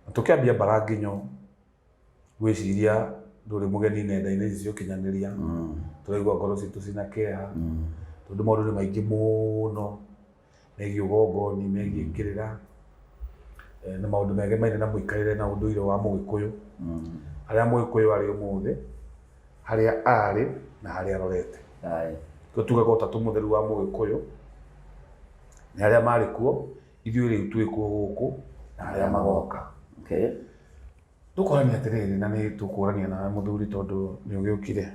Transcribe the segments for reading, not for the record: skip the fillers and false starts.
Na tũkĩambia Mbaranginyo, ngwĩciria ndũrĩ mũgeni nenda-inĩ ici cia ũkinyanĩria, tũraigua ngoro citũ cina kĩeha, tondũ maũndũ nĩ maingĩ mũno megiĩ ũgongoni, megiĩ kĩrĩra, na maũndũ megemaine na mũikarĩre na ũndũire wa Mũgĩkũyũ, harĩa Mũgĩkũyũ arĩ ũmũthĩ, harĩa arĩ na harĩa arorete. Nĩkĩo tugaga ũtatũ mũtheru wa Mũgĩkũyũ nĩ arĩa marĩ kuo, ithuĩ rĩu twĩ kuo gũkũ na arĩa magoka. Tũkũrania atĩrĩrĩ, na nĩ tũkũrania nawe mũthuri tondũ nĩ ũgĩũkire.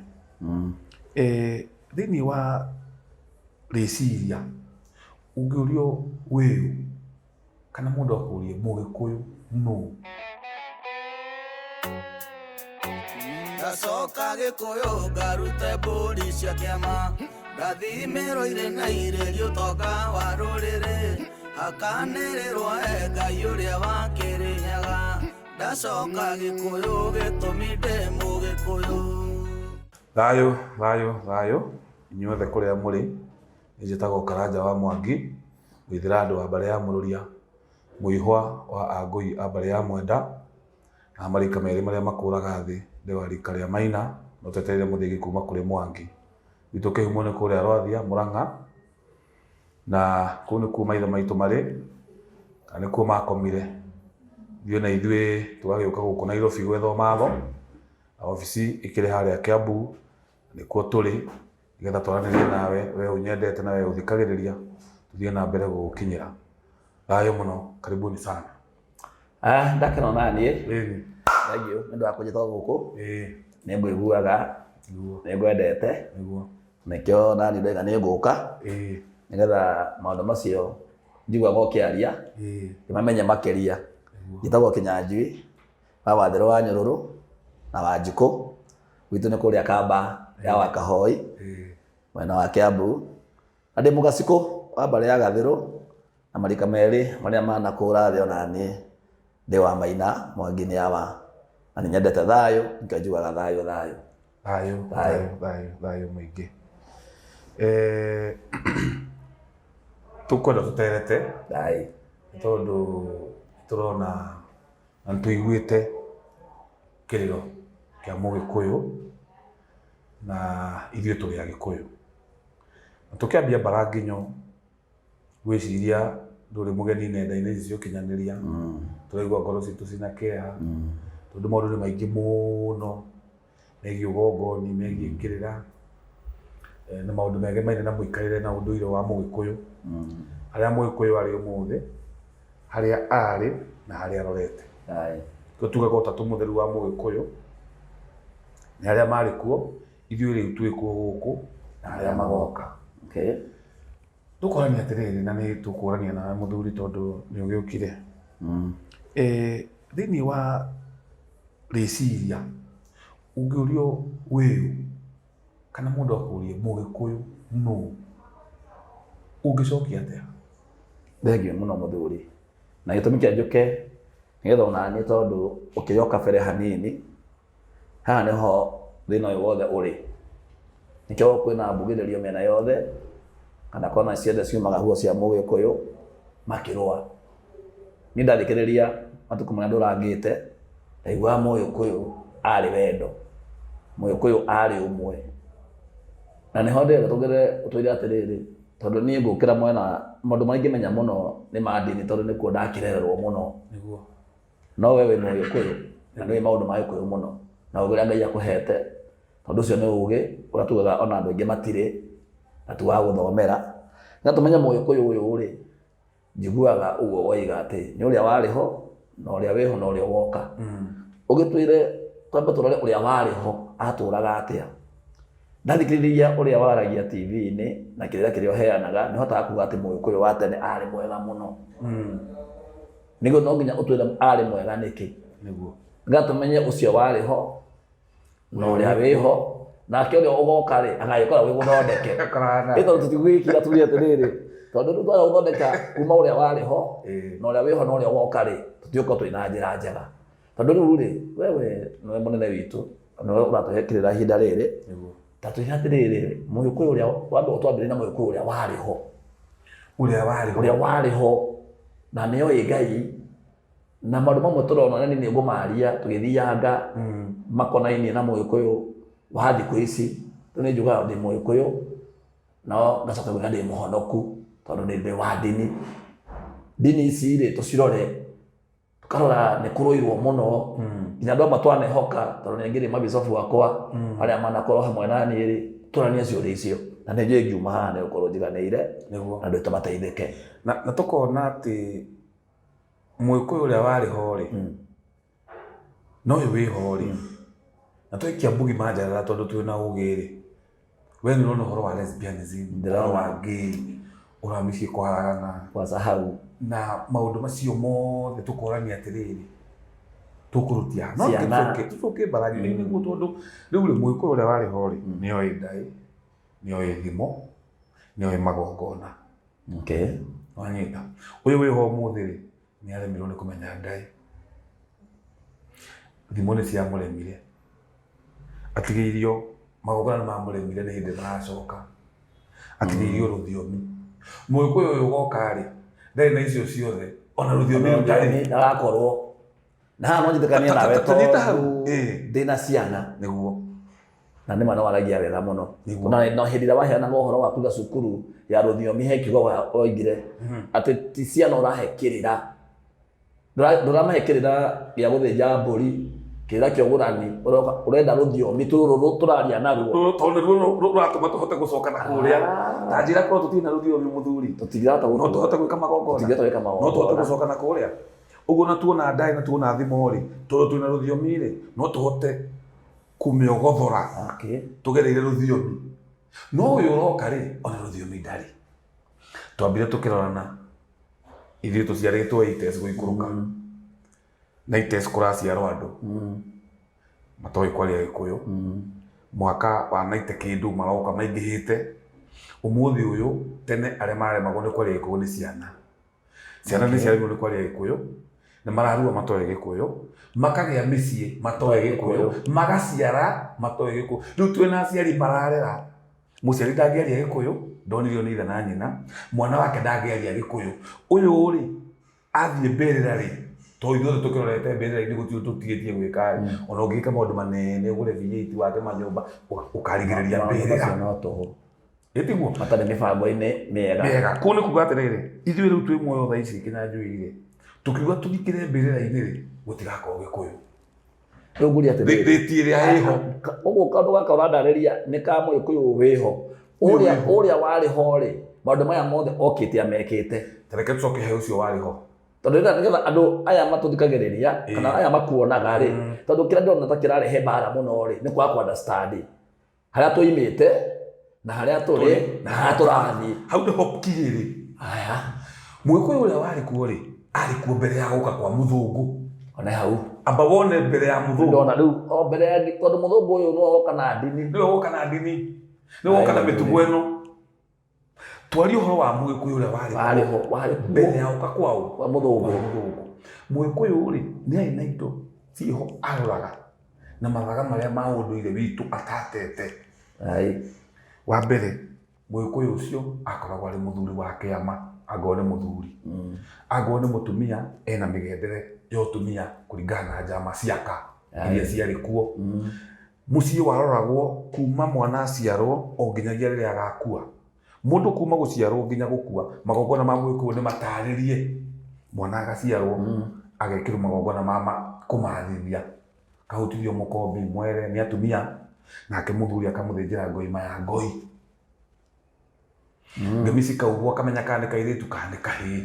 Thĩinĩ wa rĩciria, ũngĩũrio wĩ ũ, kana mũndũ akũrie Mũgĩkũyũ nũ? Ngacoka Gĩkũyũ ngarute mbũri cia kĩama, ngathimĩrwo irĩ na irĩri ũtonga wa rũrĩrĩ, hakanĩrĩrwo e Ngai ũrĩa wa Kĩrĩnyaga. Ndacoka Gĩkũyũ gĩtũmi ndĩ Mũgĩkũyũ. Thayũ, thayũ, thayũ, inyuothe kũrĩa mũrĩ, niĩ njĩtagwo Karanja wa Mwangi, mũithĩra andũ wa mbarĩ ya Mũrũria, mũihwa wa Angũi a mbarĩ ya Mwenda, na marika merĩ marĩa makũraga thĩ, ndĩ wa rika rĩa Maina, no twetereire mũthĩgi kuma kũrĩ Mwangi. Gwitũ kĩhumo nĩ kũrĩa Rwathia, Mũrang'a, na kũu nĩkuo maithe maitũ marĩ, na nĩkuo makomire. Ithuĩ na ithuĩ tũgagĩũka gũkũ Nairobi gwetha ũmatho, na obici ĩkĩrĩ harĩa Kiambu, nĩkuo tũrĩ, nĩgetha twaranĩrie nawe, we ũnyendete na we ũthikagĩrĩria, tũthiĩ na mbere gũgũkinyĩra. Thayũ mũno, karibuni sana. Ah, ndakena ona niĩ. Ĩni. Thank you nĩ ũndũ wa kũnjĩta gũkũ. Ĩĩ. Nĩ ngũiguaga. Nĩguo. Nĩ ngwendete. Nĩguo. Nĩkĩo naniĩ ndaiga nĩ ngũka. Ĩĩ. Nĩgetha maũndũ macio njiguaga ũkĩaria. Ĩĩ. Ndĩmamenye makĩria. Njĩtagwo Kĩnyanjui wa Wathĩrũ wa Nyũrũrũ na Wanjikũ. Gwitũ nĩ kũrĩa Kamba ya Wakahoi. Ĩĩ. Mwena wa Kiambu. Na ndĩ mũgacikũ wa mbarĩ ya Gathĩrũ na marika merĩ marĩa manakũra thĩ ona niĩ ndĩ wa Maina Mwangi nĩ awa na nĩ nyendete thayũ nĩkĩo njugaga thayũ thayũ. Thayũ thayũ thayũ thayũ mũingĩ. Eh, tũkwenda tũterete Thayũ. nĩ tondũ tũrona na nĩ tũiguĩte kĩrĩro kĩa Mũgĩkũyũ na ithuĩ tũrĩ Agĩkũyũ. Na tũkĩambia Mbaranginyo, ngwĩciria ndũrĩ mũgeni nenda-inĩ ici cia ũkinyanĩria, tũraigua ngoro citũ cina kĩeha, tondũ maũndũ nĩ maingĩ mũno megiĩ ũgongoni, megiĩ kĩrĩra, na maũndũ megemaine na mũikarĩre na ũndũire wa Mũgĩkũyũ, harĩa Mũgĩkũyũ arĩ ũmũthĩ, harĩa arĩ na harĩa arorete. Nĩkĩo tugaga ũtatũ mũtheru wa Mũgĩkũyũ nĩ arĩa marĩ kuo, ithuĩ rĩu twĩ kuo gũkũ na arĩa magoka. Tũkũrania atĩrĩrĩ, na nĩ tũkũrania nawe mũthuri tondũ nĩ ũgĩũkire. Thĩinĩ wa rĩciria, ũngĩũrio wĩ ũ, kana mũndũ akũrie Mũgĩkũyũ nũ, ũngĩcokia atĩa? Thengiũ mũno mũthuri. Na gĩtũmi kĩa njũke nĩgetha ona niĩ tondũ ũkĩrĩ o kabere hanini, haha nĩho thĩna ũyũ wothe ũrĩ. Nĩkĩo kwĩna mbugĩrĩrio mĩena yothe, kana kona ciothe ciumaga huo cia Mũgĩkũyũ makĩrũa. Niĩ ndathikĩrĩria matukũ marĩa ndũrangĩte, ndaiguaga Mũgĩkũyũ arĩ wendo, Mũgĩkũyũ arĩ ũmwe. Na nĩho ndĩrenda tũgerere ũtwĩre atĩrĩrĩ, tondũ niĩ ngũkĩra mwena, maũndũ marĩa ingĩmenya mũno nĩ ma ndini tondũ nĩkuo ndakĩrererwo mũno. Nĩguo. No we wĩ Mũgĩkũyũ na nĩũĩ maũndũ ma Gĩkũyũ mũno na ũgĩ ũrĩa Ngai akũhete, tondũ ũcio nĩ ũgĩ ũrĩa tugaga ona andũ aingĩ matirĩ na ti wa gũthomera. No tũmenye Mũgĩkũyũ ũyũ rĩ, njiguaga ũguo woiga atĩ nĩ ũrĩa warĩ ho na ũrĩa wĩho na ũrĩa ũgoka. Ũgĩtwĩre twambe tũrore ũrĩa warĩ ho atũraga atĩa. Ndathikĩrĩria ũrĩa waragia TV-inĩ na kĩrĩra kĩrĩa ũheanaga nĩ ũhotaga kuga atĩ Mũgĩkũyũ wa tene arĩ mwega mũno. Nĩguo no nginya ũtwĩre arĩ mwega nĩkĩ. Nĩguo. Nĩgetha tũmenye ũcio warĩ ho na ũrĩa wĩho nake ũrĩa ũgoka rĩ agagĩkora wĩ mũthondeke. Ĩ tondũ tũtigwĩkira tuge atĩrĩrĩ tondũ rĩu twaga gũthondeka kuma ũrĩa warĩ ho na ũrĩa wĩho na ũrĩa ũgoka rĩ tũtigũkorwo twĩ na njĩra njega. Tondũ rĩu rĩ wewe nĩwe mũnene witũ nĩwe ũratũhe kĩrĩra ihinda rĩrĩ. Nĩguo. Ta twĩre atĩrĩrĩ Mũgĩkũyũ ũrĩa wambe ũtwambĩrĩrie na Mũgĩkũyũ ũrĩa warĩ ho. Ũrĩa warĩ ho. Ũrĩa warĩ ho na nĩoĩ Ngai. Na maũndũ mamwe tũrona na niĩ nĩ ngũmaria tũgĩthianga makonainie na Mũgĩkũyũ wa thikũ ici. Rĩu nĩ njugaga ndĩ Mũgĩkũyũ no ngacoka ngauga ndĩ mũhonoku tondũ nĩ ndĩ wa ndini. Ndini ici rĩ tũcirore, tũkarora nĩ kũrũirwo mũno nginya andũ amwe twanehoka tondũ nĩ ngĩrĩ mabicobu akwa arĩa manakorwo hamwe na niĩ rĩ, tũranie ciũria icio na nĩ njũĩ ngiuma haha nĩ gũkorwo njiganĩire Nĩguo. na andũ aitũ mateithĩke. Na tũkona atĩ Mũgĩkũyũ ũrĩa warĩ ho rĩ, na ũyũ wĩ ho rĩ, na twaikia mbugi manjarara tondũ twĩ na ũgĩ rĩ, we nĩ ũrona ũhoro wa lesbianism, ũhoro wa gay, ũhoro wa mĩciĩ kũharagana, Kwanza hau na maũndũ macio mothe tũkorania atĩrĩrĩ, tũkũrutia ha? No Ciana. tũcoke mbarathi-inĩ nĩguo tondũ rĩu rĩ, Mũgĩkũyũ ũrĩa warĩ ho rĩ, nĩoĩ ndaĩ, nĩoĩ thimo, nĩoĩ magongona. Okay. Wanyita. Ũyũ wĩho ũmũthĩ rĩ, nĩ aremirwo nĩ kũmenya Ngai. Thimo nĩ ciamũremire. Atigĩirio, magongona nĩ mamũremire nĩ hĩndĩ maracoka. Atigĩirio rũthiomi. Mũgĩkũyũ ũyũ ũgoka rĩ, ndarĩ na icio ciothe, ona rũthiomi rũu ndarĩ. Ndarakorwo. Na haha no njĩtĩkanie nawe Ta- ta- ta- ta hau. tondũ Ĩĩ. ndĩna ciana. Nĩguo. Na nĩ ma nĩ waragia wega mũno. Nĩguo. Na hĩndĩ ĩrĩa waheanaga ũhoro wa kũiga cukuru ya rũthiomi he kiugo woigire atĩ ti ciana ũrahe kĩrĩra. Ndũramahe kĩrĩra gĩa gũthĩnja mbũri, kĩrĩra kĩa ũgũrani, ũrenda rũthiomi tũrũ tũraria naruo. Tondũ nĩruo rũratũma tũhote gũcoka na kũrĩa. Ta njĩra korwo tũtirĩ na rũthiomi mũthuri. Tũtingĩhota No tũhote gwĩka magongona. Tũtingĩhota gwĩka No tũhote magongona. gũcoka na kũrĩa. Ũguo na tuona ndaĩ na tuona thimo rĩ, tondũ twĩna rũthiomi rĩ, no tũhote kũmĩogothora Okay. tũgereire rũthiomi. No ũyũ ũroka rĩ, ona rũthiomi ndarĩ. Twambire tũkĩrorana, ithuĩ tũciarĩtwo 80s gũikũrũka. Na 80s kũraciarwo andũ matoĩ kwaria Gĩkũyũ. Mwaka wa 90 kĩndũ maroka maingĩhĩte. Ũmũthĩ ũyũ tene arĩa mararemagwo nĩ kwaria Gĩkũyũ nĩ ciana. Ciana nĩ ciaremwo nĩ kwaria Gĩkũyũ, nĩ mararua matoĩ Gĩkũyũ, makagĩa mĩciĩ matoĩ Gĩkũyũ, magaciara matoĩ Gĩkũyũ. Rĩu twĩna aciari mararera, mũciari ndangĩaria Gĩkũyũ, ndonirio nĩ ithe na nyina, mwana wake ndangĩaria Gĩkũyũ. Ũyũ rĩ, athiĩ mbĩrĩra rĩ, tondũ ithuothe tũkĩrorete mbĩrĩra-inĩ gũtirĩ ũndũ tũtigĩtie gwĩka rĩ, ona ũngĩka maũndũ manene, ũgũre V8 wake manyũmba, ũkarigĩrĩria mbĩrĩra. Macio no tũhũ. Ĩtiguo? Matarĩ mĩbango-inĩ mĩega. Mĩega. Kũu nĩ kuga atĩrĩrĩ, ithuĩ rĩu twĩ muoyo thaa ici Kĩnyanjui rĩ, tũkiuga tũthikĩre mbĩrĩra-inĩ rĩ, gũtigakorwo Gĩkũyũ. Rĩu ngũria atĩrĩrĩ. Thĩti ĩrĩa ĩho. Ũguo kaũndũ gaka ũrandarĩria nĩ ka Mũgĩkũyũ wĩho. Ũrĩa ũrĩa warĩ ho rĩ, maũndũ maya mothe okĩte amekĩte. Ta reke tũcoke he ũcio warĩ ho. Tondũ nĩgetha andũ aya matũthikagĩrĩria kana aya makuonaga rĩ, tondũ kĩrĩa ndĩrona ta kĩrarehe mbara mũno rĩ, nĩ kwaga kũ understand harĩa tũimĩte na harĩa tũrĩ na harĩa tũrathiĩ. Hau nĩho kĩrĩ. Aya. Mũgĩkũyũ ũrĩa warĩ kuo rĩ, arĩ kuo mbere ya gũka kwa mũthũngũ. One hau. Amba wone mbere ya mũthũngũ. Ndona rĩu o mbere ya tondũ mũthũngũ ũyũ nĩwe woka na ndini. Nĩwe woka na ndini. Nĩwe woka na mĩtugo ĩno. Twarie ũhoro wa Mũgĩkũyũ ũrĩa warĩ Warĩ ho, warĩ kuo. mbere ya gũka kwao. Kwa mũthũngũ. Kwa mũthũngũ. Mũgĩkũyũ rĩ, nĩ arĩ na indo ciĩho aroraga na mathaga marĩa ma ũndũire witũ atatete. Ai. Wa mbere, Mũgĩkũyũ ũcio akoragwo arĩ mũthuri wa kĩama, angorwo nĩ mũthuri. Angorwo nĩ mũtumia, ena mĩgendere ya ũtumia kũringana na njama ciaka iria ciarĩ kuo. Mũciĩ waroragwo kuma mwana aciarwo o nginyagia rĩrĩa agakua. Mũndũ kuma gũciarwo nginya gũkua, magongona ma Mũgĩkũyũ nĩ matarĩrie. Mwana agaciarwo, agekĩrwo magongona ma kũmathithia. Akahutithio mũkombi, mwere nĩ atumia, nake mũthuri akamũthĩnjĩra ngoima ya ngoi. Ngemi cikaugwo akamenya kana nĩ kairĩtu kana nĩ kahĩĩ.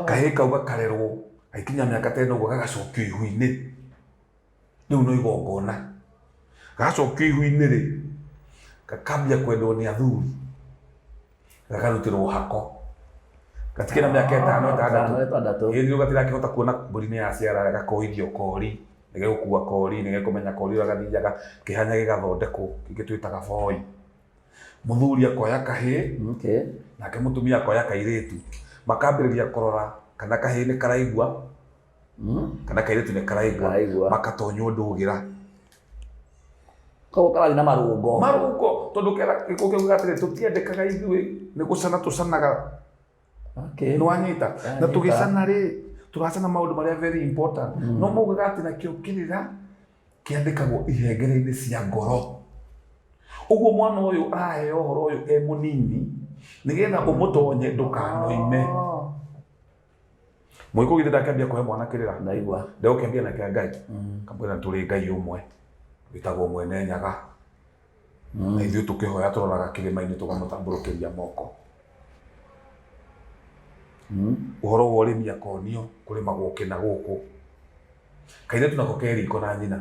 Kahĩĩ kau gakarerwo, gagĩkinya mĩaka ta ĩna ũguo gagacokio ihu-inĩ. Rĩu no igongona. Gacokio ihu-inĩ rĩ, gakambia kwendwo nĩ athuri, gakarutĩrwo hako. Gatikĩrĩ na mĩaka ĩtano ĩtandatũ. Ĩĩ rĩu gatirakĩhota kuona mbũri nĩ yaciara gakoithio kori, nĩ gegũkua kori, nĩ gekũmenya kori ũrĩa gathiaga, kĩhanya gĩgathondekwo, kĩngĩ twĩtaga boi. Mũthuri akoya kahĩĩ, nake mũtumia akoya kairĩtu. Makambĩrĩria kũrora kana kahĩĩ nĩ karaigua, kana kairĩtu nĩ karaigua, Karaigua. makatonywo ndũgĩra. Koguo karathiĩ na marũngo. Marũngo, tondũ kera gĩkũ kĩugaga atĩrĩ, tũtiendekaga ithuĩ, nĩ gũcana tũcanaga. Okay. Nĩ wanyita? Na Ndanyita. tũgĩcana rĩ, Tũracana maũndũ marĩa very important. No maugaga atĩ nakĩo kĩrĩra kĩandĩkagwo ihengere-inĩ cia ngoro. Ũguo mwana ũyũ araheo ũhoro ũyũ e mũnini nĩgetha ũmũtonye ndũkanoime. Mũgĩkũyũ githĩ ndakĩambia kũhe mwana kĩrĩra? Ndaigua. Ndegũkĩambia na kĩa Ngai. Kamwĩra tũrĩ Ngai ũmwe wĩtagwo Mwene Nyaga. Na ithuĩ tũkĩhoya tũroraga kĩrĩma-inĩ tũkamũtambũrũkĩria moko. Ũhoro wa ũrĩmi akonio kũrĩmagwo kĩna gũkũ. Kairĩtu nako ke riko na nyina.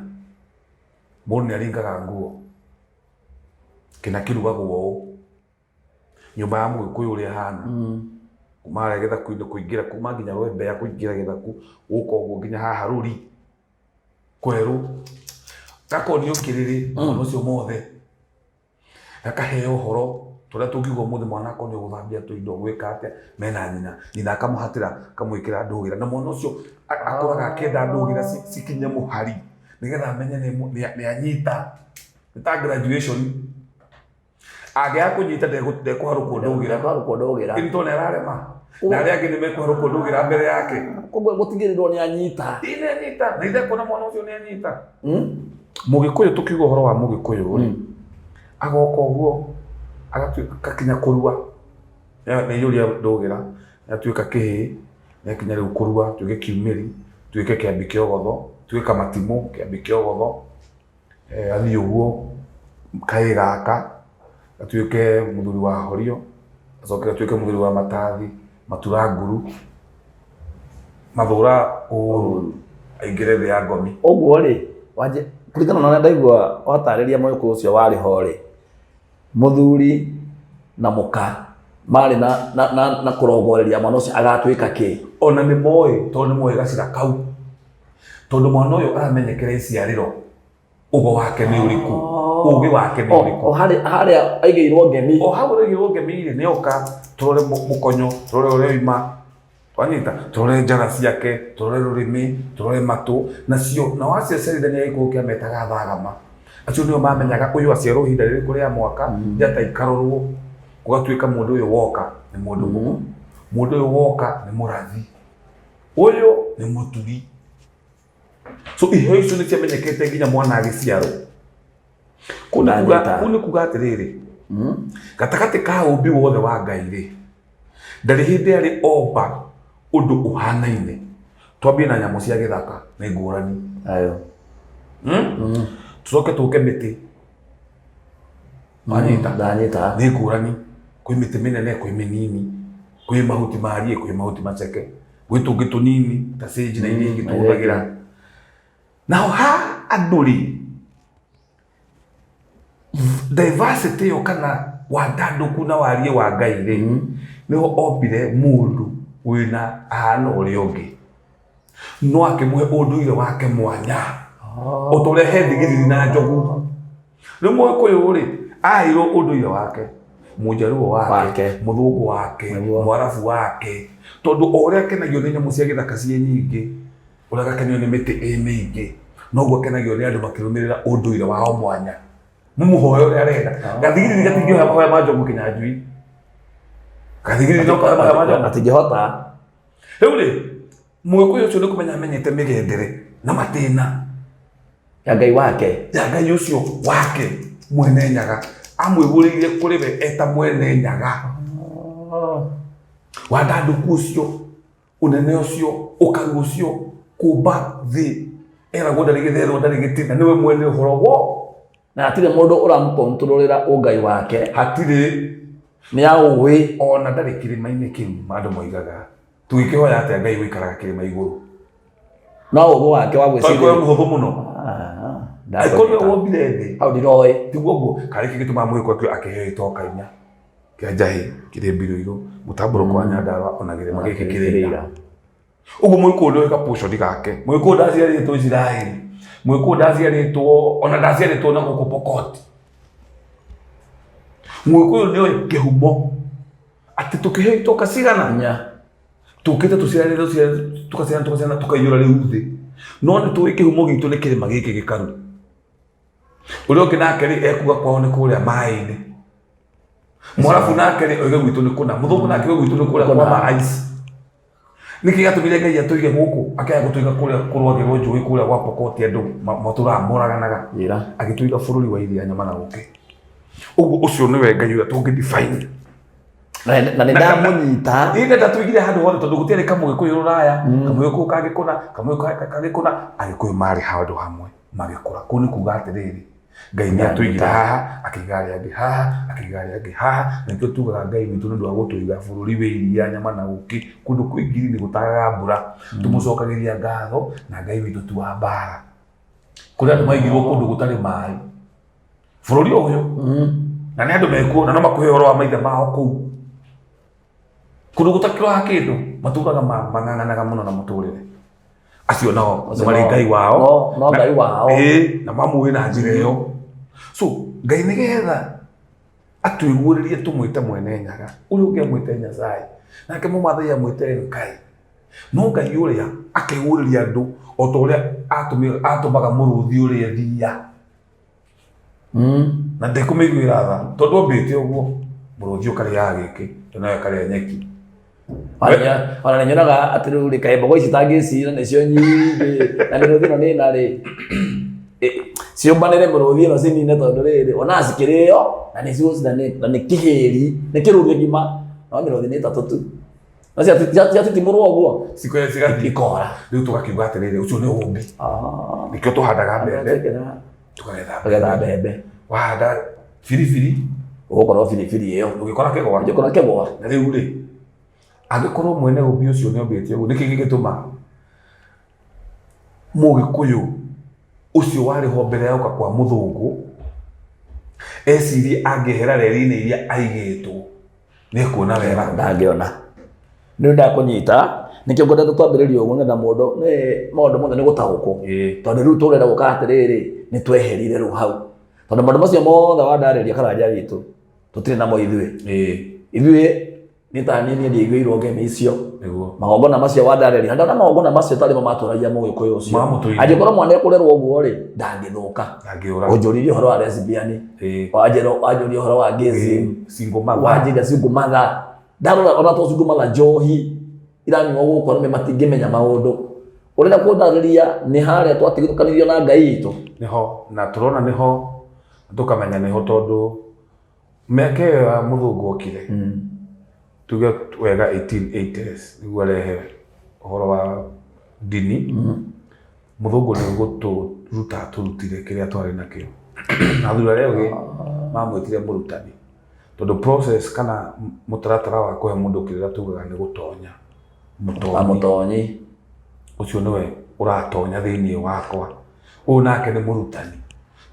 Mũndũ nĩ aringaga nguo. Kĩna kĩrugagwo ũũ. Nyũmba ya Mũgĩkũyũ ũrĩa ĩhana. Kuma harĩa gĩthaku-inĩ kũingĩra, kuma nginya rwembea kũingĩra gĩthaku, gũka ũguo nginya haha rũri, kwerũ. Gakonio kĩrĩrĩ, mwana ũcio mothe. Gakaheo ũhoro, ta ũrĩa tũngiuga ũmũthĩ mwana akonio gũthambia tũindo, gwĩka atĩa, mena nyina. Nyina akamũhatĩra, akamwĩkĩra ndũgĩra. Na mwana ũcio akũraga akĩenda ndũgĩra cikinye mũhari, nĩgetha amenye nĩ anyita. Nĩ ta graduation. Angĩaga kũnyita ndekũharũkwo ndũgĩra. Ndekũharũkwo ndũgĩra. Ĩni tondũ nĩ ararema. Na arĩa angĩ nĩ mekũharũkwo ndũgĩra mbere yake. Koguo gũtigĩrĩrwo nĩ anyita. Ĩ nĩ anyita. Na ithe kuona mwana ũcio nĩ anyita. Mũgĩkũyũ tũkiuga ũhoro wa mũgĩkũyũ rĩ, agoka ũguo agatuĩka gakinya kũrua. Nĩ aiyũria ndũgĩra, nĩ atuĩka kĩhĩĩ, nĩ akinya rĩu kũrua, atuĩke kiumĩri, atuĩke kĩambi kĩogotho, atuĩke kamatimũ, kĩambi kĩogotho. Athiĩ ũguo kahĩĩ gaka gatuĩke mũthuri wa horio, gacoke gatuĩke mũthuri wa matathi, matura nguru, mathũra ũru, aingĩre thĩ ya ngomi. Ũguo rĩ, wanjie kũringana na ũrĩa ndaigua watarĩria mũgĩkũyũ ũcio warĩ ho rĩ, mũthuri na mũka marĩ na, na, na, na kũrongoreria mwana ũcio agatuĩka kĩ. Ona nĩ moĩ tondũ nĩ moĩ gacĩra kau. Tondũ mwana ũyũ aramenyekera iciarĩro ũgo wake nĩ ũrĩkũ, ũgĩ wake nĩ ũrĩkũ. O harĩa aigĩirwo ngemi. O hau aigĩirwo ngemi rĩ, nĩ oka tũrore mũkonyo, tũrore ũrĩa oima, wanyita, tũrore njara ciake, tũrore rũrĩmĩ, tũrore matũ, nacio, nao aciacarithania gĩkũyũ kĩametaga thagama. Acio nĩo mamenyaga ũyũ aciarwo ihinda rĩrĩkũ rĩa mwaka, njata ikarorwo, gũgatuĩka mũndũ ũyũ woka nĩ mũndũ mũgũ, mũndũ ũyũ woka nĩ mũrathi. Ũyũ nĩ mũturi. So iheo icio nĩ ciamenyekete nginya mwana agĩciarwo. Kũu nĩ kuga Ndanyita. kũu nĩ kuga atĩrĩrĩ, gatagatĩ ka ũmbi wothe wa Ngai rĩ, ndarĩ hĩndĩ arĩ omba ũndũ ũhanaine. Twambie na nyamũ cia gĩthaka nĩ ngũrani. Ayo. Tũcoke tũke mĩtĩ. Wanyita? Ndanyita. Nĩ ngũrani. Kwĩ mĩtĩ mĩnene, kwĩ mĩnini, kwĩ mahuti mariĩ, kwĩ mahuti maceke, gwĩ tũngĩ tũnini ta sage na iria ingĩ tũhũthagĩra. Naho ha andũ rĩ, diversity ĩyo kana wandandũku na wariĩ wa Ngai rĩ, nĩho ombire mũndũ wĩna ahana ũrĩa ũngĩ. No akĩmũhe ũndũire wake mwanya. O ta ũrĩa he thigiriri na njogu. Rĩu Mũgĩkũyũ rĩ, aheirwo ũndũire wake, Mũnjaruo wake, Wake. Mũthũngũ wake, Nĩguo. Mũarabu wake. Tondũ o ũrĩa akenagio nĩ nyamũ cia gĩthaka ciĩ nyingĩ, ũrĩa agakenio nĩ mĩtĩ ĩ mĩingĩ, noguo akenagio nĩ andũ makĩrũmĩrĩra ũndũire wao mwanya. Mũmũhoe ũrĩa arenda. Gathigiriri gatingĩhoya mahoya ma Njogu Kĩnyanjui. Gathigiriri no kahoe mahoya ma Njogu. Gatingĩhota. Rĩu rĩ, Mũgĩkũyũ ũcio nĩ kũmenya amenyete mĩgendere na matĩna. Ya Ngai wake. Ya Ngai ũcio wake Mwene Nyaga. Amwĩgũrĩire kũrĩ we eta Mwene Nyaga. Wandandũku ũcio, ũnene ũcio, ũkaru ũcio, kũmba thĩ. Eragwo ndarĩ gĩtherũ, ndarĩ gĩtina, nĩwe mwene ũhoro wo. Na hatirĩ mũndũ ũramũkontrolera ũngai wake. Hatirĩ. Nĩ aũĩ. Ona ndarĩ kĩrĩma-inĩ kĩu andũ moigaga. Tũgĩkĩhoya atĩa Ngai ũikaraga kĩrĩma igũrũ? No ũgĩ wake wa Tondũ gwĩciria. nĩ mũhũthũ mũno. Angĩkorwo nĩwe wombire thĩ. Hau ndiroĩ. Tiguo ũguo. Karĩ kĩ gĩtũmaga mũgĩkũyũ akĩheo itoka inya kĩa njahĩ kĩrĩ mbirũ mũtambũrũko wa Nyandarũa ona kĩrĩma gĩkĩ kĩrĩ ira. Ũguo mũgĩkũyũ nĩoĩ ga portion gake. Mũgĩkũyũ ndaciarĩtwo Isiraeli. Mũgĩkũyũ ndaciarĩtwo ona ndaciarĩtwo na gũkũ Pokot. Mũgĩkũyũ nĩoĩ kĩhumo atĩ tũkĩheo itoka cigana Inya. tũkĩte tũciaranĩte tũciaranĩte tũgaciarana tũgaciarana tũkaiyũra rĩu thĩ no nĩ tũĩ kĩhumo gitũ nĩ kĩrĩma gĩkĩ gĩkaru. Ũrĩa ũngĩ nake rĩ ekuga kwao nĩ kũrĩa maĩ-inĩ. Mwarabu nake rĩ oige gwitũ nĩ kũna. Mũthũngũ nake oige gwitũ nĩ kũrĩa kwa ma ice. Nĩkĩ gĩatũmire Ngai atũige gũkũ akĩaga gũtũiga kũrĩa kũrwagĩrwo njũĩ kũrĩa gwa Pokot andũ matũraga moraganaga? Njĩra. Agĩtũiga bũrũri wa iria nyama na ũkĩ. Ũguo ũcio nĩwe Ngai ũrĩa tũngĩ define. Na nĩ ndamũnyita. Ĩ ndatũigire handũ hothe tondũ gũtiarĩ kamũgĩkũyũ rũraya, kamũgĩkũyũ kangĩ kũna, kamũgĩkũyũ kangĩ kũna, Agĩkũyũ marĩ handũ hamwe magĩkũra. Kũu nĩ kuga atĩrĩrĩ, Ngai nĩ atũigire haha, akĩiga arĩa angĩ haha, akĩiga arĩa angĩ haha, na nĩkĩo tugaga Ngai witũ nĩ ũndũ wa gũtũiga bũrũri wĩ iria, nyama na ũkĩ, kũndũ kwĩ ngiri nĩ gũtagaga mbura. Tũmũcokagĩria ngatho na Ngai witũ ti wa mbara. Kũrĩ andũ maigirwo kũndũ gũtarĩ maĩ bũrũri ũyũ, na nĩ andũ mekuo na no makũhe ũhoro wa maithe mao kũu kũndũ gũtakĩroha kĩndũ, matũraga mang'ang'anaga mũno na mũtũrĩre. Acio nao nĩ marĩ Ngai wao. No Ngai wao. Ĩĩ, na mamũĩ na njĩra ĩyo. So Ngai nĩgetha atwĩguũrĩrie tũmwĩte Mwene Nyaga, ũrĩa ũngĩ amwĩte Nyasaye, nake Mũmathai amwĩte Ngai. No Ngai ũrĩa akeguũrĩria andũ o ta ũrĩa atũmaga mũrũthi ũrĩa thiia. Na ndekũmĩiguĩra tha tondũ ambĩte ũguo, mũrũthi ũkarĩaga gĩkĩ, yo nayo ĩkarĩa nyeki. Ona nĩ nyonaga atĩ rĩu rĩ, kaĩ mbogo ici tangĩcira nĩcio nyingĩ na mĩrũthi ĩno nĩ ĩna rĩ, ciũmbanĩre mĩrũthi ĩno cinine, tondũ rĩrĩ ona cikĩrĩo na nĩ cigũcina na nĩ kĩhĩri nĩ kĩruru gĩgima, no mĩrũthi nĩ ĩtatũ tu na ciatitimũrwo ũguo Cikoya cigathiĩ. Ikora. Rĩu tũgakiuga atĩrĩrĩ, ũcio nĩ ũmbi. Nĩkĩo tũhandaga mbembe tukagetha. Tukagetha mbembe. Wahanda biribiri, ũgũkorwo biribiri ĩyo ũgĩkora kĩgwa. Ũgĩkora kĩgwa. Na rĩu rĩ, angĩkorwo mwene ũmbi ũcio nĩ ombĩte ũguo, nĩkĩ gĩgĩtũma Mũgĩkũyũ ũcio warĩ ho mbere ya gũka kwa mũthũngũ ecirie angĩehera reri-inĩ iria aigĩtwo nĩ ekuona wega? Ndangĩona. Nĩ ndakũnyita, nĩkĩo ngwendete twambĩrĩrie ũguo, nĩgetha mũndũ nĩ maũndũ mothe nĩ gũtaũkwo. Tondũ rĩu tũrenda gũka atĩrĩrĩ, nĩ tweherire rĩu hau, tondũ maũndũ macio mothe wandarĩria karanja witũ tũtirĩ namo ithuĩ. Ithuĩ nĩ ta niĩ ndiaiguĩirwo ngemi icio. Magongona macio wandarĩria, ndona magongona macio tarĩ mo matũragia Mũgĩkũyũ ũcio. Mamũtũire. Angĩkorwo mwana ekũrerwo ũguo rĩ, ndangĩthũka. Ndangĩũra. Ũnjũririe ũhoro wa lesbian, wanjĩra wanjũria ũhoro wa gayism, Single mother. Wanjĩra single mother. Ndarora ona to single mother, njohi iranyuo gũkũ, arũme matingĩmenya maũndũ. Ũrenda kũndarĩria nĩ harĩa twatigithũkanirio na Ngai itũ. Nĩho na tũrona, nĩho tũkamenya nĩho, tondũ mĩaka ĩyo ya mũthũngũ okire, tuge wega 1880s nĩguo arehe ũhoro wa ndini. Mũthũngũ nĩ gũtũruta atũrutire kĩrĩa twarĩ nakĩo, na athuri arĩa ogĩ mamwĩtire mũrutani, tondũ process kana mũtaratara wa kũhe mũndũ kĩrĩra tugaga nĩ gũtonya mũtonyi. Mũtonyi. Ũcio nĩwe ũratonya thĩinĩ wakwa, ũyũ nake nĩ mũrutani,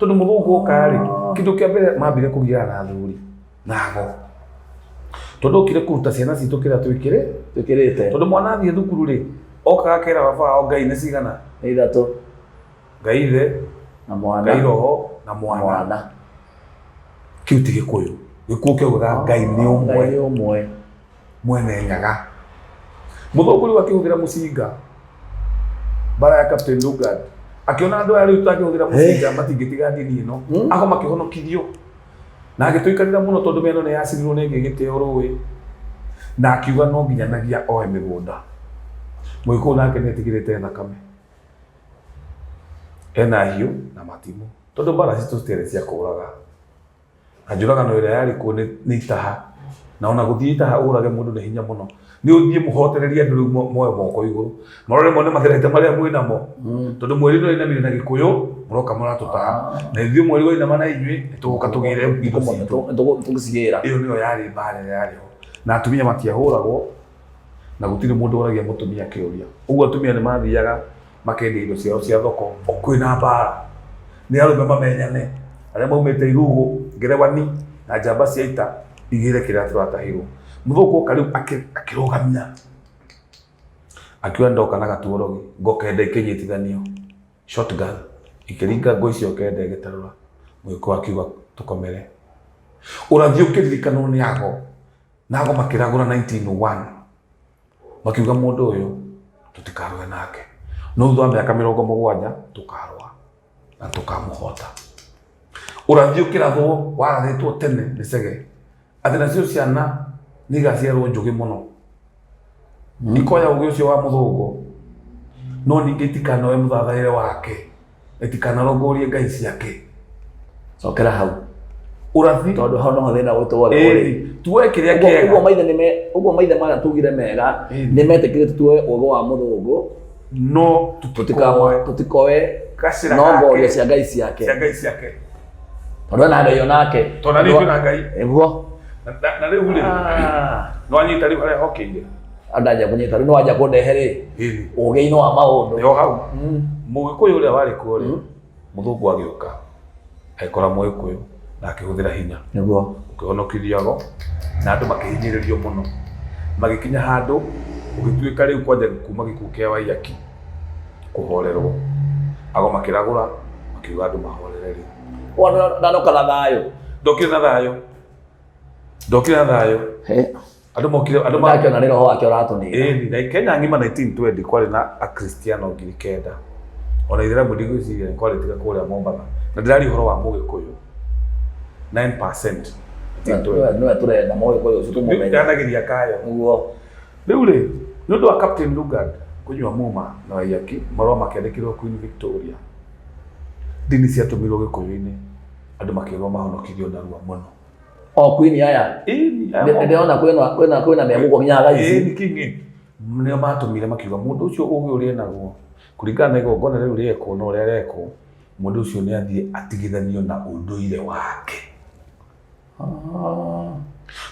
tondũ mũthũngũ oka rĩ, kĩndũ kĩa mbere mambire kũgiana na athuri nago, tondũ okire kũruta ciana citũ kĩrĩa twĩkĩrĩ twĩkĩrĩte. Tondũ mwana athiĩ thukuru rĩ, okaga akera baba wao Ngai nĩ cigana? Nĩ ithatũ. Ngai ithe na mwana, Ngai roho na mwana. Mwana. Kĩu ti Gĩkũyũ. Gĩkũyũ kĩaugaga Ngai nĩ ũmwe. Ngai nĩ ũmwe. Mwene Nyaga. Mũthũngũ rĩu akĩhũthĩra mũcinga mbara ya Captain Lugard, akĩona andũ aya rĩu tangĩhũthĩra mũcinga matingĩtiga ndini ĩno. Ago makĩhonokithio na agĩtũikarĩra mũno, tondũ mĩena nĩ yacinirwo nĩ ĩngĩ ĩgĩteo rũĩ, na akiuga no nginyanagia oe mĩgũnda. Mũgĩkũyũ nake nĩ etigĩrĩte thakame, ena hiũ na matimũ, tondũ mbara citũ citiarĩ cia kũraga, na njũragano ĩrĩa yarĩ kuo nĩ itaha, na ona gũthiĩ itaha ũrage mũndũ nĩ hinya mũno. Nĩ ũthiĩ mũhotererie andũ rĩu moe moko igũrũ, marore mone matherete marĩa mwĩ namo, tondũ mweri nĩ wainamire na Gĩkũyũ mũroka mũratũtaha, na ithuĩ mweri wainama na inyuĩ nĩ tũgũka tũgĩre indo citũ. Tũgũcigĩra. Ĩyo nĩyo yarĩ mbara ĩrĩa yarĩ ho, na atumia matiahũragwo, na gũtirĩ mũndũ woragia mũtumia kĩũria. Ũguo atumia nĩ mathiaga makendia indo ciao cia thoko o kwĩna mbara, nĩ arũme mamenyane arĩa maumĩte irugũ ngerewani na njamba cia ita igĩre kĩrĩa tũratahirwo. Mũthũngũ oka rĩu akĩrũgamia, akiuga ndoka na gatuorogi, ngo kenda ikĩnyitithanio, shotgun ikĩringa ngo icio kenda ĩgĩtarũra. Mũgĩkũyũ akiuga tũkomere ũrathi ũkĩririkanwo nĩ ago, na ago makĩragũra 1901, makiuga mũndũ ũyũ tũtikarũe nake, no thutha wa mĩaka 70 tũkarũa na tũkamũhota. Ũrathi ũkĩrathwo warathĩtwo tene nĩ Cege atĩ nacio ciana nĩ igaciarwo njũgĩ mũno. Ikoya ũgĩ ũcio wa mũthũngũ, no ningĩ itikanoe mũthathaĩre wake, itikanarongorie ngai ciake. Cokera hau. Ũrathi. Tondũ hau noho thĩna witũ wothe ũrĩ. Ĩĩ, tuoe kĩrĩa Ũguo kĩega. maithe nĩme ũguo maithe marĩa tugire mega Ĩĩ. nĩ metĩkĩrĩte tuoe ũgĩ wa mũthũngũ No tũtikoe tũtikoe gacĩra no gake ngorio cia ngai ciake cia ngai ciake. Tondũ ena ngai onake. Tondũ na niĩ kwĩna ngai. Nĩguo. Na rĩu rĩ, nĩwanyita rĩu harĩa hokeire. Andanjia kũnyita rĩu nĩwanjia kũndehe rĩ Ĩĩ. ũgĩ-inĩ wa maũndũ. Nĩho hau. Mũgĩkũyũ ũrĩa warĩ kuo rĩ, mũthũngũ agĩũka agĩkora mũgĩkũyũ na akĩhũthĩra hinya. Nĩguo. Ũkĩhonokithia ago na andũ makĩhinyĩrĩrio mũno. Magĩkinya handũ gũgĩtuĩka rĩu kwanja kuma gĩkuũ kĩa Waiyaki kũhorerwo. Ago makĩragũra makiuga andũ mahorere rĩu. Wona ndanoka na thayũ. Ndokire na thayũ. Ndokire na thayũ. Andũ mokire andũ ma Ndakĩona nĩ roho wake ũratũnina. Ĩni, na Kenya ng'ima 1920 kwarĩ na Akristiano 9,000. Ona itheramu ndigwĩciria nĩ kwarĩ tiga kũrĩa Mombatha. Na ndĩraria ũhoro wa Mũgĩkũyũ. 9%. 1920. Nĩwe tũrenda Mũgĩkũyũ ũcio tũmũmenye. Ndanageria kayo. Nĩguo. Rĩu rĩ, nĩ ũndũ wa Captain Lugard kũnyua muma na Waiyaki, marũa makĩandĩkĩrwo Queen Victoria. Ndini ciatũmirwo Gĩkũyũ-inĩ, andũ makĩrwo mahonokithio narua mũno. O Queen aya. Ĩni, aya Ndĩrona kwĩna memũkwo nginya thaa ici. Ĩni king nĩo matũmire makiuga mũndũ ũcio ũgĩ ũrĩa enaguo kũringana na igongona rĩu rĩekwo na ũrĩa arekwo, mũndũ ũcio nĩ athiĩ atigithanio na ũndũire wake.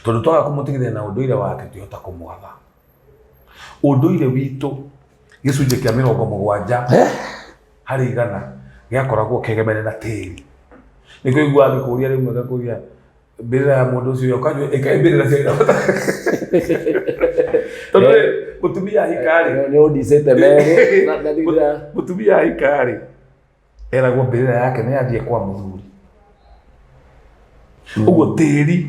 Tondũ twaga kũmũtigithania na ũndũire wake tũhota kũmwatha. Ũndũire witũ gĩcunjĩ kĩa 70 harĩ igana gĩakoragwo kĩegemene na tĩri. Nĩkĩo ũiguaga ngĩkũria rĩmwe ngakũria mbĩrĩra ya mũndũ ũcio ũkanyua ĩkaĩ mbĩrĩra cia tondũ rĩ, mũtumia ahika rĩ, Nĩ ũndicĩte merĩ. Mũtumia ahika rĩ, eragwo mbĩrĩra yake nĩ yathiĩ kwa mũthuri. Ũguo tĩri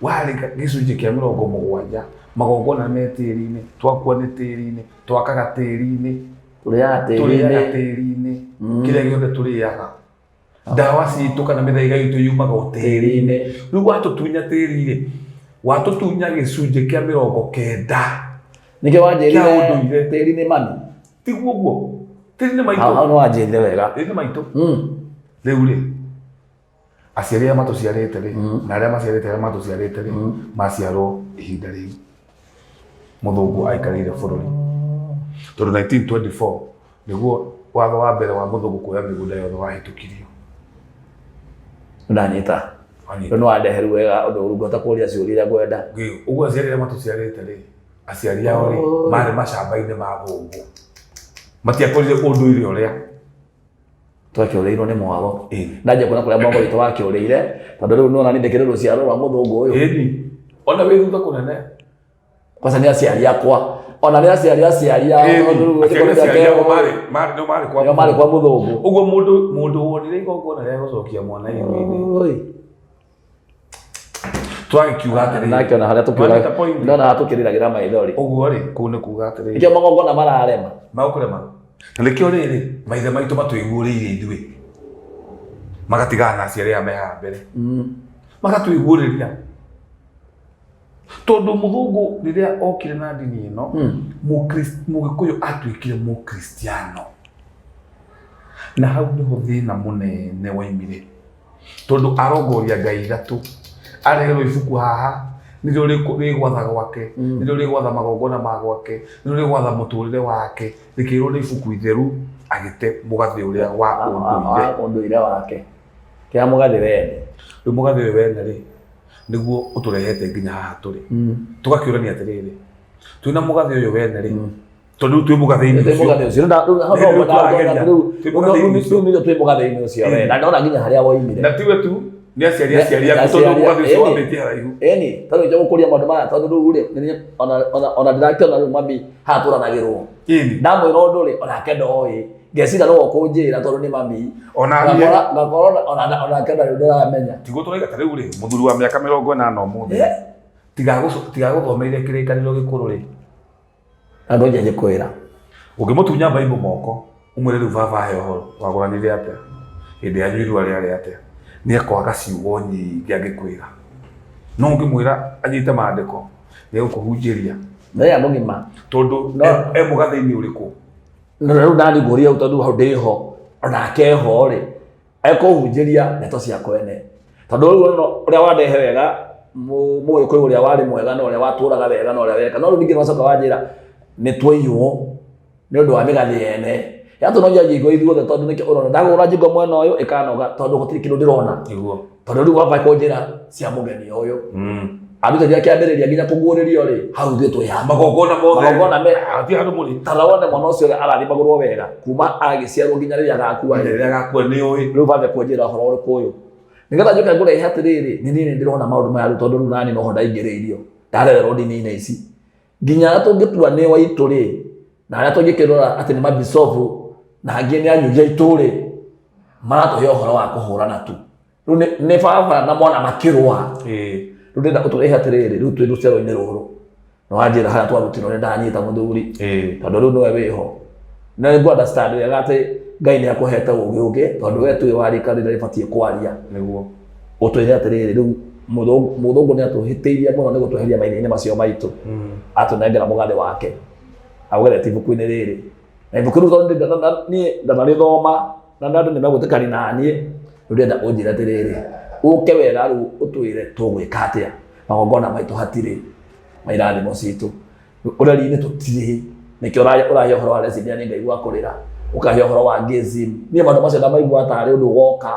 warĩ gĩcunjĩ kĩa 70, magongona me tĩri-inĩ, twakua nĩ tĩri-inĩ, twakaga tĩri-inĩ, Tũrĩaga tũrĩaga tĩri-inĩ. tĩri-inĩ, kĩrĩa gĩothe tũrĩaga. Ndawa citũ kana mĩthaiga itũ yumaga o tĩri-inĩ. Rĩu watũtunya tĩri-rĩ, watũtunya gĩcunjĩ kĩa 90. Nĩkĩo wanjĩrire Kĩa ũndũire. tĩri nĩ mami. Tiguo ũguo? Tĩri nĩ maitũ. Hau nĩ wanjĩrire wega. Tĩri nĩ maitũ. Rĩu rĩ, aciari arĩa matũciarĩte rĩ, na arĩa maciarĩte arĩa matũciarĩte rĩ, maciarwo ihinda rĩu mũthũngũ aikarĩire bũrũri. Tondũ 1924 nĩguo watho wa mbere wa mũthũngũ kuoya mĩgũnda yothe wahĩtũkirio. Ndanyita. Wanyita. Rĩu nĩ wandeheru wega ũndũ ũrĩa ngũhota kũria ciũria iria ngwenda. Ũguo aciari arĩa matũciarĩte rĩ, aciari ao rĩ, marĩ macamba-inĩ ma thũngũ. Matiakorire ũndũire ũrĩa. Twakĩũrĩirwo nĩ mwago. Ĩni. Ndanjia kuona kũrĩa mwago witũ wakĩũrĩire, tondũ rĩu nĩwona niĩ ndĩkĩrĩ rũciaro rwa mũthũngũ ũyũ. Ĩni. Ona wĩ thutha kũnene. Kwanza nĩ aciari akwa. Ona nĩ aciari aciari ao. Ĩni. Tondũ rĩu Aciari gĩkorwo aciari ao gĩake- marĩ nĩo marĩ kwa nĩo marĩ kwa mũthũngũ. Ũguo mũndũ wonire igongona rĩa gũcokia mwana ihu-inĩ. Oi. Twagĩkiuga atĩrĩrĩ. Ndakĩona harĩa tũkiuga. Wanyita point. Ndona harĩa tũkĩrĩragĩra maithori. Ũguo rĩ, kũu nĩ kuuga atĩrĩrĩ. Nĩkĩo magongona mararema. Magũkũrema. Na nĩkĩo rĩrĩ, maithe maitũ matwĩguũrĩirie ithuĩ. Magatigana na aciari aya me haha mbere. Magatwĩguũrĩria. Tondũ mũthũngũ rĩrĩa okire na ndini ĩno, Mũgĩkũyũ atuĩkire mũkristiano. Na hau nĩho thĩna mũnene waimire. Tondũ arongoria ngai ithatũ, areherwo ibuku haha, nĩrĩo rĩgwatha gwake, nĩrĩo rĩgwatha magongona ma gwake, nĩrĩo rĩgwatha mũtũrĩre wake, rĩkĩrwo nĩ ibuku itheru, agĩte mũgathĩ ũrĩa wa ũndũire. Wa ũndũire wake. Kĩa mũgathĩ wene. Rĩu mũgathĩ ũyũ wene rĩ, nĩguo ũtũrehete nginya haha tũrĩ. Tũgakĩũrania atĩrĩrĩ, twĩna mũgathĩ ũyũ wene rĩ, tondũ rĩu twĩ mũgathĩ-inĩ Twĩ ũcio. mũgathĩ ũcio. Rĩu tũrageria. Twĩ mũgathĩ-inĩ ũcio. Rĩu twĩ mũgathĩ-inĩ ũcio we. Na ndona nginya harĩa woimire. Na tiwe tu, nĩ aciari aciari aku, tondũ mũgathĩ ũcio wambĩtie haraihu. Ĩni, tondũ nĩkĩo gũkũria maũndũ maya, tondũ rĩu rĩ, ona ndĩrakĩona rĩu mami haha tũranagĩrwo. Ĩni. Ndamwĩra ũndũ rĩ, onake ndoĩ. Ngeciria no ũkũnjĩra tondũ nĩ mami. Ona niĩ. Ngakora onake ndarĩ ndĩramenya. Tiguo tũraiga ta rĩu rĩ, mũthuri wa mĩaka 80 ũmũthĩ. Tiga gũthomeire kĩrĩkanĩro gĩkũrũ rĩ. Andũ nje kwĩra. Ũngĩmũtunya Bible moko, ũmwĩre rĩu baba he ũhoro, wagũranire atĩa? Hĩndĩ yanyu irua rĩarĩ atĩa? Nĩ ekwaga ciugo nyingĩ angĩkwĩra. No ũngĩmwĩra anyite maandĩko, nĩ egũkũhunjĩria. Mũthenya mũgima. Tondũ No. e mũgathĩ-inĩ ũrĩkũ? Na rĩu nani ngũria hau tondũ hau ndĩ ho onake ho rĩ ekũhunjĩria ndeto cia kwene tondũ rĩu no ũrĩa wandehe wega mũgĩkũyũ ũrĩa warĩ mwega na ũrĩa watũraga wega na ũrĩa weka no rĩu ningĩ nĩwacoka wanjĩra nĩ twaiywo nĩ ũndũ wa mĩgathĩ yene yatũnogia ngingo ithuothe tondũ nĩkĩo ũrona ndagũra ngingo mwena ũyũ ĩkanoga tondũ gũtirĩ kĩndũ ndĩrona. Nĩguo. Tondũ rĩu wamba kũnjĩra cia mũgeni ũyũ arutĩria kĩambĩrĩria nginya kũguũrĩrio rĩ hau ithuĩ twĩ haha. Magongona mothe. Magongona me Hatirĩ handũ mũrĩ. Ta wone mwana ũcio ũrĩa arathimagũrwo wega kuma agĩciarwo nginya rĩrĩa agakua rĩ. Rĩrĩa agakua nĩ ũĩ. Rĩu bambe kũnjĩra ũhoro ũrĩkũ ũyũ nĩgetha njũke ngũrehe atĩrĩrĩ nĩ niĩ nĩ ndĩrona maũndũ maya rĩu tondũ rĩu nani noho ndaingĩrĩirio ndarererwo ndini-inĩ ici nginya arĩa tũngĩtua nĩ waitũ rĩ na arĩa tũngĩkĩrora atĩ nĩ mabicobu na angĩ nĩ anyuria aitũ rĩ maratũhe ũhoro wa kũhũrana tu. Rĩu nĩ baba na mwana makĩrũa. Rĩu ndĩrenda ũtũrehe atĩrĩrĩ rĩu twĩ rũciaro-inĩ rũrũ nĩ wanjĩra harĩa twarutirwo nĩ ndanyita mũthuri tondũ rĩu nĩwe wĩho na nĩ understand wega atĩ Ngai nĩ akũhete ũgĩ ũngĩ tondũ we tuĩ wa rika rĩrĩa rĩbatiĩ kwaria. Nĩguo. Ũtwĩre atĩrĩrĩ rĩu mũthũngũ nĩ atũhĩtĩirie mũno nĩ gũtweheria maithe-inĩ macio maitũ atũnengera mũgathĩ wake aũgeretie ibuku-inĩ rĩrĩ na ibuku rĩu tondũ niĩ ndanarĩthoma na andũ nĩ megwĩtĩkania na niĩ rĩu ndĩrenda ũnjĩre atĩrĩrĩ ũke wega rĩu ũtwĩre tũgwĩka atĩa magongona maitũ hatirĩ mairathimo citũ ũreri-inĩ tũtirĩ nĩkĩo ũrahe ũhoro wa lesbian ngaigua kũrĩra ũkahe ũhoro wa gayism niĩ maũndũ macio ndamaigua tarĩ ũndũ ũgoka.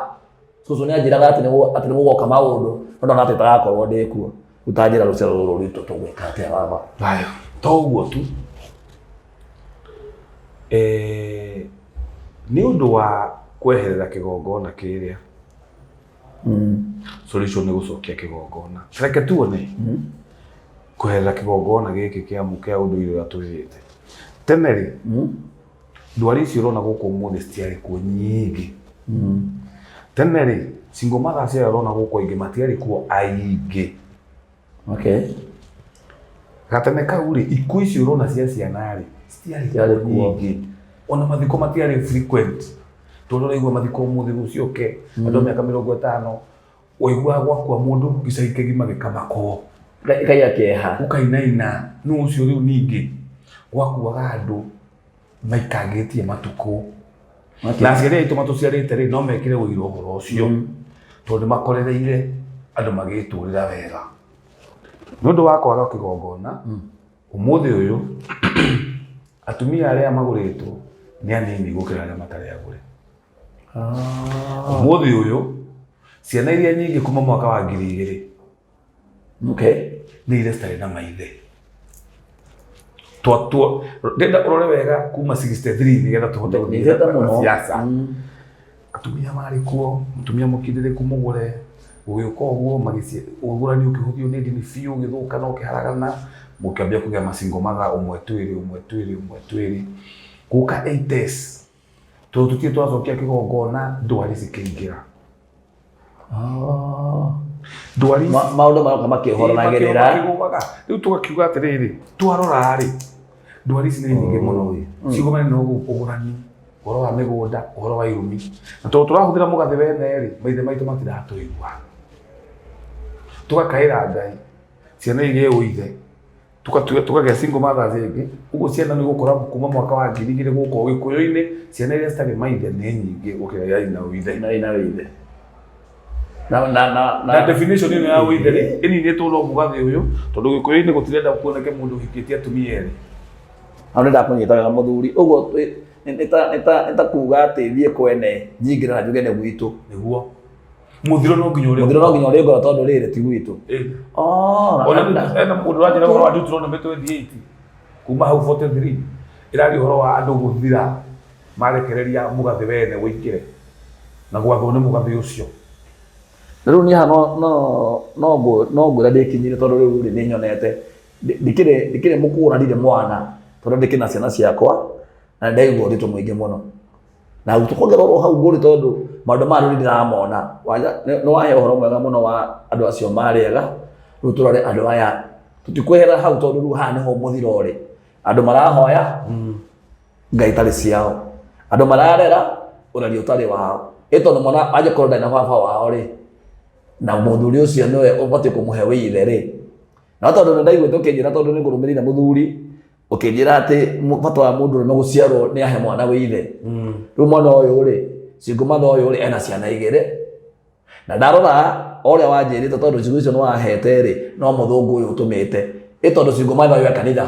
Cũcũ nĩ anjĩraga atĩ nĩ gũgoka maũndũ no ndona atĩ itagakorwo ndĩ kuo. Rĩu ta njĩra rũciaro rũrũ rwitũ tũgwĩka atĩa baba? Thayũ. To ũguo tu, nĩ ũndũ wa kweherera kĩgongona kĩrĩa, solution nĩ gũcokia kĩgongona. Reke tuone kweherera kĩgongona gĩkĩ kĩa kĩa ũndũire ũrĩa tũrĩte. Tene rĩ, ndwari ici ũrona gũkũ ũmũthĩ citiarĩ kuo nyingĩ. Tene rĩ, single mothers aya ũrona gũkũ aingĩ matiarĩ kuo aingĩ. Gatene kau rĩ, ikuũ ici ũrona cia ciana rĩ, citiarĩ Citiarĩ kuo kuo. nyingĩ. Ona mathiko matiarĩ frequent. Tondũ ũraigua mathiko ũmũthĩ rũciũ ũke, andũ a mĩaka 50, waiguaga gwakua mũndũ gĩcagi kĩgima gĩkamakwo. Ĩkaigua kĩeha. Ũkainaina, nũ ũcio rĩu ningĩ gwakuaga andũ maikangĩtie matukũ. Na aciari aitũ matũciarĩte rĩ, no mekĩre ũira ũhoro ũcio. Tondũ nĩ makorereire andũ magĩtũrĩra wega. Nĩ ũndũ wa kwaga kĩgongona, ũmũthĩ ũyũ atumia arĩa magũrĩtwo nĩ anini gũkĩra arĩa matarĩ agũre. Ũmũthĩ ũyũ ciana iria nyingĩ kuma mwaka wa 2000 nĩ iria citarĩ na maithe. Ndĩrenda ũrore wega kuma 63 nĩgetha tũhote gũthiĩ Nĩndĩrenda na mũno. siasa. Atumia marĩ kuo, mũtumia mũkindĩrĩku mũgũre, gũgĩũka ũguo ũgũrani ũkĩhũthio nĩ ndini biũ ũgĩthũka na ũkĩharagana, mũkĩambia kũgĩa ma single mother ũmwe twĩrĩ, ũmwe twĩrĩ, ũmwe twĩrĩ. Gũka 80s, tondũ tũtirĩ twacokia kĩgongona, ndwari cikĩingĩra. Ndwari Maũndũ maroka makĩhoranagĩrĩra. Makĩgũaga. Rĩu tũgakiuga atĩrĩrĩ, twarora rĩ, ndwari ici nĩ nyingĩ mũno ĩ. Cigomane na ũgũrani, ũhoro wa mĩgũnda, ũhoro wa irumi. Na tondũ tũrahũthĩra mũgathĩ wene rĩ, maithe maitũ matiratũigua. Tũgakaĩra Ngai, ciana igĩe ũithe, tũkagĩa single mothers ĩngĩ, ũguo ciana nĩ gũkũra kuma mwaka wa 2000 gũkũ Ũgĩkũyũ-inĩ, ciana iria citarĩ maithe nĩ nyingĩ gũkĩra iria ina ũithe. Na ina ũithe. Na, na, na, Na definition ĩno ya ũithe rĩ, ĩninĩtwo no mũgathĩ ũyũ, tondũ Gĩkũyũ-inĩ gũtirenda kuoneke mũndũ ũhikĩtie atumia erĩ. Hau nĩ ndakũnyita wega mũthuri. Ũguo nĩ ta kuga atĩ thiĩ kwene nyingĩre na njuge nĩ gwitũ. Nĩguo. Mũthiro no nginya ũrĩ Mũthiro no nginya ũrĩ ngoro tondũ rĩrĩ ti gwitũ. Ona hena mũndũ ũranjĩra ũhoro wa Deuteronomy 28 kuma hau 43 ĩraria ũhoro wa andũ gũthira marekereria mũgathĩ wene ũingĩre na gwathwo nĩ mũgathĩ ũcio. Rĩu niĩ haha no ngwĩra ndĩkinyire tondũ rĩu rĩ nĩ nyonete ndikĩrĩ mũkũrũ na ndirĩ mwana tondũ ndĩkĩrĩ na ciana ciakwa na ndaigua ũritũ mũingĩ mũno. Na tũkongererwo hau ngũrĩ tondũ maũndũ maya rĩu ndĩramona. Nĩ wahe ũhoro mwega mũno wa andũ acio marĩ ega. Rĩu tũrore andũ aya tũtikwehera hau tondũ rĩu haha nĩho mũthiro ũrĩ. Andũ marahoya Ngai itarĩ ciao, andũ mararera ũreri ũtarĩ wao. Ĩ tondũ mwana angĩkorwo ndarĩ na baba wao rĩ, na mũthuri ũcio nĩwe ũbatiĩ kũmũhe wĩithe rĩ, No tondũ nĩ ndaiguĩte ũkĩnjĩra tondũ nĩ ngũrũmĩrĩire mũthuri ũkĩnjĩra atĩ bata wa mũndũ ũrũme gũciarwo nĩ ahe mwana wĩ ithe. Rĩu mwana ũyũ rĩ, single mother ũyũ rĩ, ena ciana igĩrĩ. Na ndarora o ũrĩa wanjĩrĩte tondũ ciugo icio nĩ wahete rĩ, no mũthũngũ ũyũ ũtũmĩte. Ĩ tondũ single mother ũyũ e kanitha.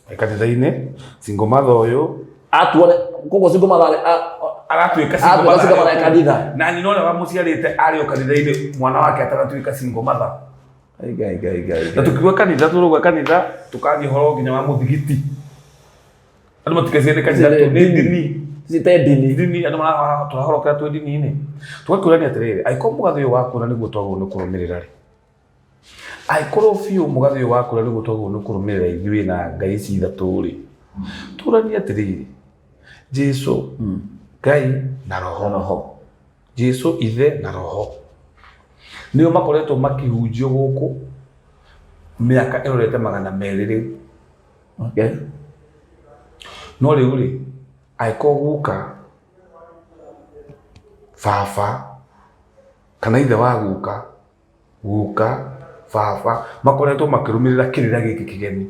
E kanitha-inĩ, single mother ũyũ Atuone, koguo single mother aratuĩka Atuĩka single mother e kanitha. Na nyina ũrĩa wamũciarĩte arĩ o kanitha-inĩ mwana wake atanatuĩka single mother. Ngai, Ngai, Ngai, Ngai. Na tukiuga kanitha tũrauga kanitha tũkaria ũhoro nginya wa mũthigiti. Andũ matikecirie nĩ kanitha tu, nĩ ndini. Cite ndini. Ndini andũ tũrahorokera twĩ ndini-inĩ. Tũgakĩũrania atĩrĩrĩ, angĩkorwo mũgathĩ ũyũ wa kura nĩguo twagĩrĩirwo nĩ kũrũmĩrĩra rĩ, angĩkorwo biũ mũgathĩ ũyũ wa kura nĩguo twagĩrĩirwo nĩ kũrũmĩrĩra ithuĩ na ngai ici ithatũ rĩ, tũranie atĩrĩrĩ, Jesu, Ngai na Roho. Roho. Jesu ithe na Roho nĩo makoretwo makĩhunjio gũkũ mĩaka ĩrorete 200 rĩu. Okay. No rĩu rĩ, angĩkorwo guka, baba kana ithe wa guka, guka, baba makoretwo makĩrũmĩrĩra kĩrĩra gĩkĩ kĩgeni.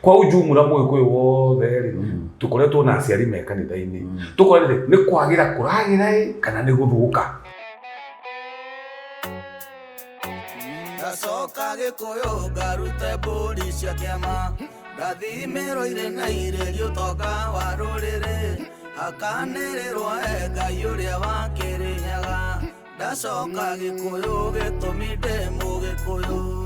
Kwa ujumla mũgĩkũyũ wothe rĩ, tũkoretwo na aciari me kanitha-inĩ. Tũkorete nĩ kwagĩra kũragĩra ĩ kana nĩ gũthũka. Ndacoka Gĩkũyũ ngarute mbũri cia kĩama, ndathimĩrwo irĩ na irĩrio ũtonga wa rũrĩrĩ, hakanĩrĩrwo e Ngai ũrĩa wa Kĩrĩnyaga. Ndacoka Gĩkũyũ gĩtũmi ndĩ Mũgĩkũyũ.